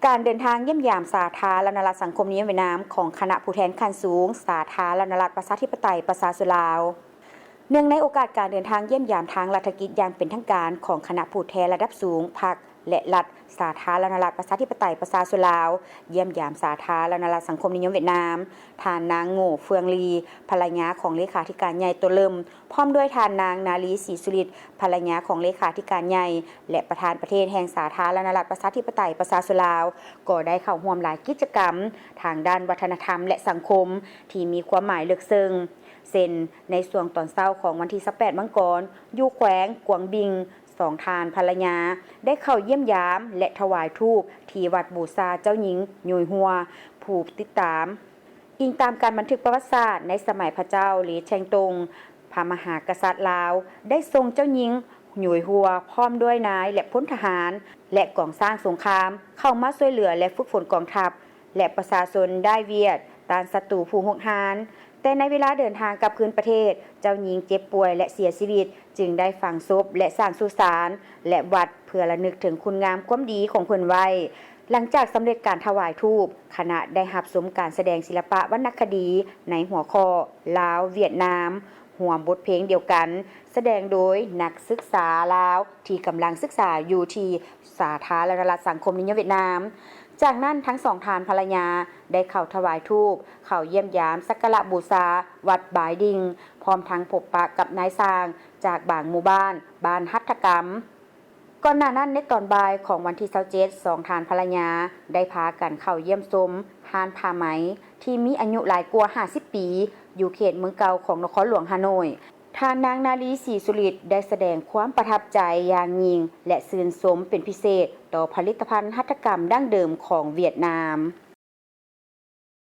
ການເດີນທາງຢ້ຽມຢາມສາທາລະນະລັດສັງຄົມນິຍົມຫວຽດນາມ ຂອງຄະນະຜູ້ແທນຂັ້ນສູງ ສາທາລະນະລັດປະຊາທິປະໄຕປະຊາຊົນລາວ. ເນື່ອງໃນໂອກາດການເດີນທາງຢ້ຽມຢາມທາງລັດຖະກິດຢ່າງເປັນທາງການ ຂອງຄະນະຜູ້ແທນລະດັບສູງພັກ ແລະ ລັດ ສາທາລະນະລັດປະຊາທິປະໄຕປະຊາຊົນລາວ, ຢ້ຽມຢາມສາທາລະນະລັດສັງຄົມນິຍົມຫວຽດນາມ, ທ່ານນາງ ໂງ ເຟືອງລີ ພັນລະຍາຂອງເລຂາທິການໃຫຍ່ ໂຕເລີ່ມ ພ້ອມດ້ວຍທ່ານນາງ ນາລີ ສີສຸລິດ ພັນລະຍາຂອງເລຂາທິການໃຫຍ່ ແລະ ປະທານປະເທດແຫ່ງສາທາລະນະລັດປະຊາທິປະໄຕປະຊາຊົນລາວ ກໍໄດ້ເຂົ້າຮ່ວມຫຼາຍກິດຈະກຳທາງດ້ານວັດທະນະທຳ ແລະ ສັງຄົມ ທີ່ມີຄວາມໝາຍເລິກເຊິ່ງ ເຊັ່ນ ໃນຊ່ວງຕອນເຊົ້າຂອງວັນທີຊາວແປດມັງກອນ ຢູ່ແຂວງກວາງບິງ ສອງທ່ານພັນລະຍາໄດ້ເຂົ້າຢ້ຽມຢາມ ແລະ ຖວາຍທູບທີ່ວັດບູຊາເຈົ້າຍິງ ໂຍຍຫົວ ຜູ້ຕິດຕາມ. ອີງຕາມການບັນທຶກປະຫວັດສາດ, ໃນສະໄໝພະເຈົ້າ ລີ ແຊງຕົງ ພະມະຫາກະສັດລາວ ໄດ້ສົ່ງເຈົ້າຍິງ ໂຍຍຫົວ ພ້ອມດ້ວຍນາຍ ແລະ ພົນທະຫານ ແລະ ກອງຊ້າງສົງຄາມ ເຂົ້າມາຊ່ວຍເຫຼືອ ແລະ ຝຶກຝົນກອງທັບ ແລະ ປະຊາຊົນດ້າຍຫວຽດ ຕ້ານສັດຕູຜູ້ຮຸກຮານ. ແຕ່ໃນເວລາເດີນທາງກັບຄືນປະເທດ, ເຈົ້າຍິງເຈັບປ່ວຍ ແລະ ເສຍຊີວິດ, ຈຶ່ງໄດ້ຝັງສົບ ແລະ ສ້າງສຸສານ ແລະ ວັດ ເພື່ອລະນຶກເຖິງຄຸນງາມຄວາມດີຂອງເພິ່ນໄວ້. ຫຼັງຈາກສຳເລັດການຖວາຍທູບ, ຄະນະໄດ້ຮັບຊົມການສະແດງສິລະປະວັນນະຄະດີໃນຫົວຂໍ້ ລາວ-ຫວຽດນາມ ຮ່ວມບົດເພງດຽວກັນ, ສະແດງໂດຍນັກສຶກສາລາວທີ່ກຳລັງສຶກສາຢູ່ທີ່ສາທາລະນະລັດສັງຄົມນິຍົມຫວຽດນາມ. ຈາກນັ້ນທັງສອງທ່ານພັນລະຍາໄດ້ເຂົ້າຖວາຍທູບ, ເຂົ້າຢ້ຽມຢາມສັກກາລະບູຊາວັດບາຍດິງ, ພ້ອມທັງພົບປະກັບນາຍຊ່າງຈາກບາງໝູ່ບ້ານ ບ້ານຫັດຖະກຳ. ກ່ອນໜ້ານັ້ນໃນຕອນບ່າຍຂອງວັນທີຊາວເຈັດ ສອງທ່ານພັນລະຍາໄດ້ພາກັນເຂົ້າຢ້ຽມຊົມຮ້ານຜ້າໄໝທີ່ມີອາຍຸຫຼາຍກວ່າຫ້າສິບປີ ຢູ່ເຂດເມືອງເກົ່າຂອງນະຄອນຫຼວງຮ່າໂນ້ຍ. ທ່ານນາງ ນາລີ ສີສຸລິດ ໄດ້ສະແດງຄວາມປະທັບໃຈຢ່າງຍິ່ງ ແລະ ຊື່ນຊົມເປັນພິເສດຕໍ່ຜະລິດຕະພັນຫັດຖະກຳດັ້ງເດີມຂອງຫວຽດນາມ.